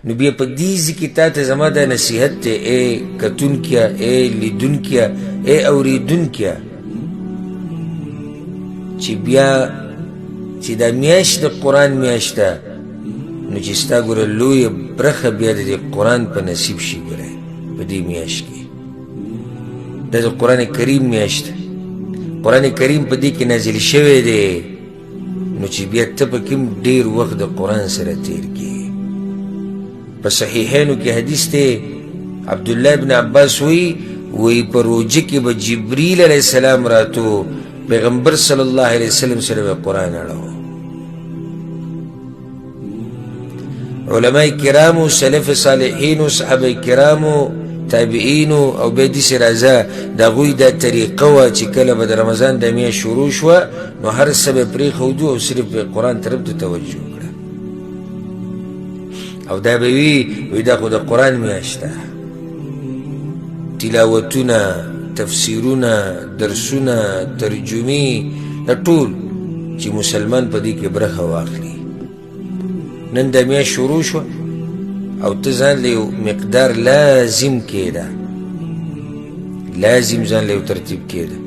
نو بیا په دې ځای کې تا ته زما دا نصیحت دی، ای کتونکیه، ای لیدونکیه، ای اورېدونکیه، چې بیا چې دا میاشت د قرآن میاشت ده، نو چې ستا ګوره لویه برخه بیا د دې قرآن په نصیب شي. ګوره په دې میاشت کې دا د قرآن کریم میاشت ده، قرآن کریم په دې کې نازل شوی دی، نو چې بیا ته پکې هم ډېر وخت د قرآن سره تېر کړې. په صحیحینو کې حدیث دی، عبدالله ابن عباس وایي، وایي په روژه کې به جبریل علیه السلام راتو، پیغمبر صلی الله علیه وسلم سره به قرآن اړوه. علماء کرامو، سلف صالحینو، صحابه کرامو، تابعینو او بیا داسې راځه، د هغوی دا طریقه وه چې کله به د رمضان د میاشت شروع شوه نو هر څه به پرېښودو او صرف به قرآن طرف ته توجه کړه، او دا به وي وي دا خو د قرآن میاشت ده. تلاوتونه، تفسیرونه، درسونه، ترجمې، دا ټول چې مسلمان په دې کې برخه واخلي. نن دا میاشت شروع شوه او ته ځان له یو مقدار لازم کېده، لازم ځان له یو ترتیب کېده.